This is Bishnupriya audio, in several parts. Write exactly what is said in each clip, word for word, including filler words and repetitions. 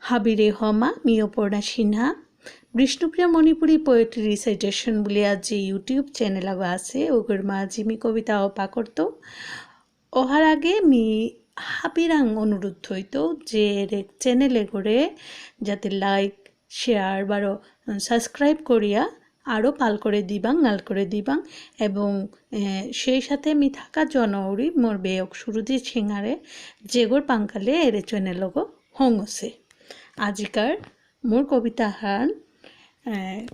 হাবিরে হমা, মি অপর্ণা সিনহা। বিষ্ণুপ্রিয়া Manipuri Poetry Recitation বুলিয়া যে YouTube channel আগো আছে, ওগর মাঝে মি কবিতা ও পাকরতো। অহার আগে মি হাবিরাং অনুরোধ থইতো যে এরে channel এগরে যাতে like, share বারো subscribe করিয়া আরো পাল করে দিবাং, নাল করে দিবাং। এবং, এ, সেই সাথে মি থাকা জনৌরি মোর বেয়ক সুরুজি সিংহারে যেগর পাঙ্কালে এরে channel লগো হঙসে। আজিকার মোর কবিতাহান, এ,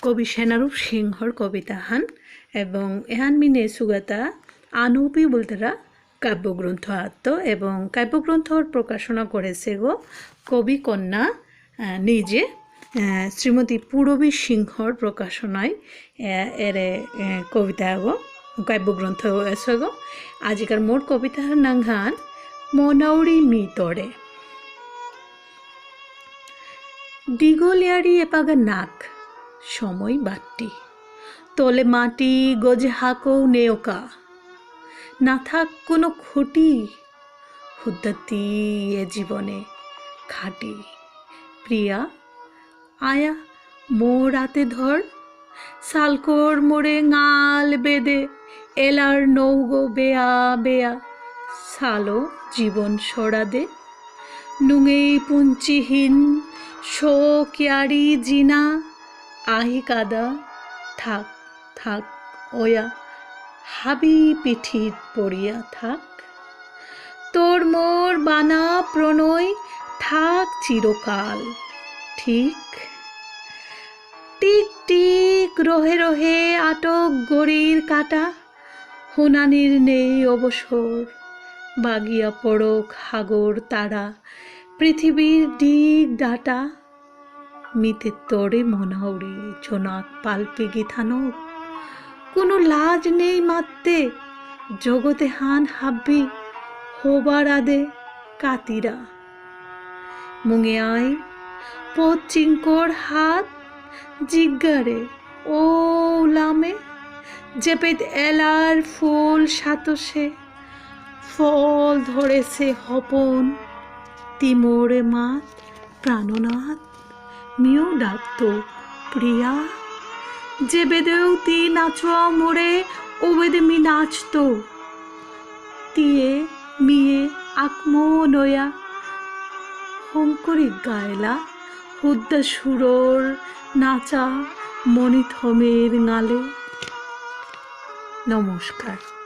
কবি সেনারূপ সিংহর কবিতাহান এবং এহান মি নেসুগাতা আনুপি বুলতারা কাব্যগ্রন্থ আত্ম এবং কাব্যগ্রন্থর প্রকাশনা করেসে গো কবি কন্যা, আহ, নিজে, আহ, শ্রীমতী পূরবী সিংহর প্রকাশনায়, আহ, এরে, আহ, কবিতা গো, কাব্যগ্রন্থ এসে গো। আজিকার মোর কবিতার নাঙহান মনাউরি মি তরে। দীঘলিয়ারি এপাগা নাক, সময় বাট্টি। তলে মাটি, গজে হাকৌ নেওকা। না থাক কোনো খুঁটি, হুদ্দাতি এ জীবনে খাটি। প্রিয়া, আয়া মোর আতে ধর, সালকর মোরে ঙাল বেদে, এলার নৌগো বেয়া বেয়া, সালো জীবন সরাদে। নুঙেই পুঞ্চিহীন শোক ইয়ারি জিনা, আহি কাদা থাক থাক ওয়া, হাবি পিঠিত পড়িয়া থাক। তোর মোর বানা প্রণয় থাক চিরকাল। ঠিক টিক টিক রহে রহে আটক ঘড়ির কাটা, হুনানির নেই অবসর। বাগিয়া পড়ক হাগর তারা, পৃথিবীর দিক ডাটা। মিতে তরে মনাউরি জনাক পালপি গিথানক। কোনো লাজ নেই মাততে, জগতে হান হাব্বি হবার আদে কাতিরা। মুঙে আই পথ চিঙ্কর হাত জিজ্ঞারে ও লামে, যেপেত এলার ফুল সাতসে, ফল ধরেসে হপন, তিমোরে মাত প্রাণনাথ, মিউ ডাকতো প্রিয়া। যে বেদেউ তি নাচুয়া মোরে, ও বেদে মি নাচতো। তিয়ে মিয়ে আকমো নয়া, হংকরি গায়লা, হুদ্দা সুরর নাচা মণিথমের ঙালে। নমস্কার।